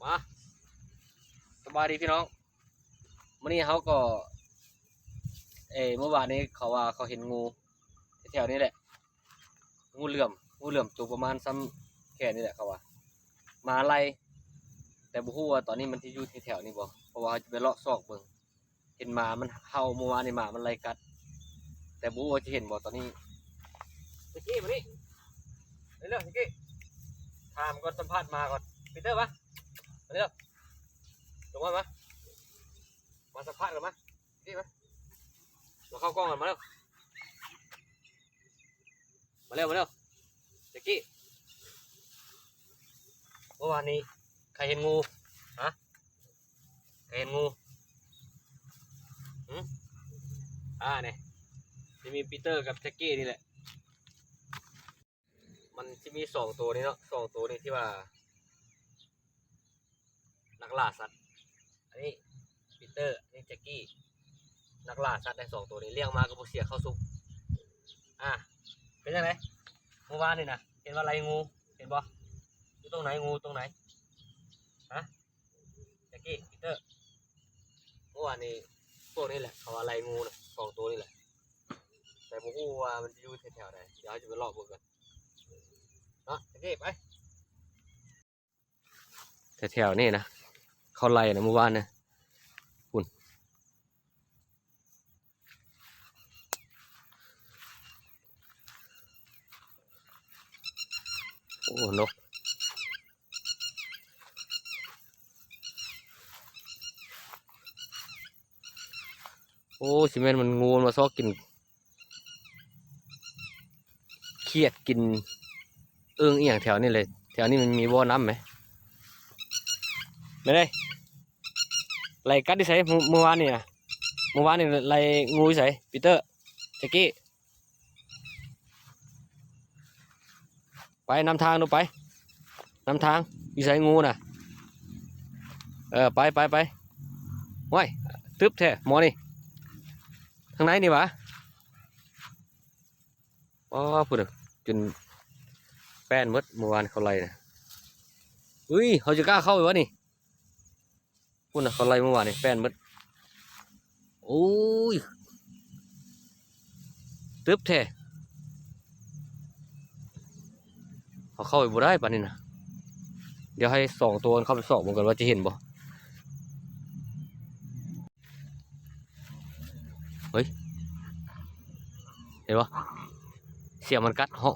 ມາ ສະບາຍດີພີ່ນ້ອງ ມື້ນີ້ເຮົາກໍ ເອີ ເມື່ອວານນີ້ເຂົາວ່າເຂົາເຫັນງູແຖວໆນີ້ແຫຼະ ງູເຫຼື້ອມ ງູເຫຼື້ອມໂຕປະມານສ່ຳແຂນນີ້ແຫຼະ ເຂົາວ່າມາໄລ່ ແຕ່ບໍ່ຮູ້ວ່າຕອນນີ້ມັນຊິຢູ່ແຖວໆນີ້ບໍ່ ເພາະວ່າເຮົາຈະໄປເລາະຊອກເບິ່ງ. ເຫັນໝາມັນເຫົ່າເມື່ອວານນີ້ ໝາມັນໄລ່ກັດ ແຕ່ບໍ່ຮູ້ວ່າຈະເຫັນບໍ່ຕອນນີ້. ແຈັກກີ້ ມານີ້ ເລັວໆ ແຈັກກີ້ ຖາມກ່ອນ ສຳພາດໝາກ່ອນ. ປີເຕີ ມາ ມາເລັວ ລົງມາ ມາ ມາສຳພາດກັນ ມາ ແຈັກກີ້ ມາ ມາເຂົ້າກ້ອງກັນ ມາເລັວ. ມາເລັວ ມາເລັວ ແຈັກກີ້ ເມື່ອວານນີ້ໃຜເຫັນງູ? ຮະ ໃຜເຫັນງູ? ຫື ອ່າ ນີ້ ຊິມີປີເຕີກັບແຈັກກີ້ນີ້ແຫຼະ ມັນຊິມີສອງໂຕນີ້ເນາະ ສອງໂຕນີ້ທີ່ວ່າ ນັກລ່າສັດ ອັນນີ້ປີເຕີ ອັນນີ້ແຈັກກີ້ ນັກລ່າສັດໄດ້ສອງໂຕນີ້ ລ້ຽງມາກໍບໍ່ເສຍເຂົ້າສຸກ. ອ່າ ເປັນຈັ່ງໃດ ເມື່ອວານນີ້ນະ ເຫັນວ່າໄລ່ງູ ເຫັນບໍ່? ຢູ່ຕົງໃນ ງູຕົງໃນ? ຮະ ແຈັກກີ້ ປີເຕີ ເມື່ອວານນີ້ ພວກນີ້ແຫຼະ ເຂົາວ່າໄລ່ງູນະ ສອງໂຕນີ້ແຫຼະ ແຕ່ບໍ່ຮູ້ວ່າມັນຈະຢູ່ແຖວໆໃດ ດຽວເຮົາຈະໄປເລາະເບິ່ງກັນເນາະ ແຈັກກີ້ ໄປ. ແຖວໆນີ້ນະ ເຂົາໄລ່ນະ ເມື່ອວານນະ ພຸ້ນ ໂອ້ ນົກ ໂອ້ ຊິແມ່ນມັນງູມາຊອກກິນ ຂຽດກິນເອີ່ງອີ່ຫຍັງແຖວນີ້ເລີຍ ແຖວນີ້ມັນມີບໍ່ນ້ຳໄໝ? ແມ່ນເອີຍ ໄລ່ກັດຢູ່ໃສ ມື້ ມື້ວານນີ້ນະ? ມື້ວານນີ້ໄລ່ງູຢູ່ໃສ ປີເຕີ ແຈັກກີ້? ໄປນຳທາງດູ ໄປນຳທາງ ຢູ່ໃສງູນະ? ເອີ ໄປ ໄປ ໄປ ໂອ້ຍ ຕຶບແທ້ໝໍນີ້ ທາງໃນນີ້ຫວາ? ອໍ ພຸ້ນນະ ຈົນແປ້ນໝົດ ເມື່ອວານເຂົາໄລ່ນະ. ອຸ້ຍ ເຮົາຈະກ້າເຂົ້າໄປວະນີ້? ພຸ້ນນະ ເຂົາໄລ່ເມື່ອວານນີ້ແປ້ນໝົດ. ໂອ້ຍ ຕຶບແທ້ ເຮົາເຂົ້າໄປບໍ່ໄດ້ປານນີ້ນະ. ດຽວໃຫ້ສອງໂຕເຂົ້າໄປຊອກເບິ່ງກ່ອນວ່າຈະເຫັນບໍ່. ເຮີ້ຍ ເຫັນບໍ່? ສຽງມັນກັດ ເຮົາ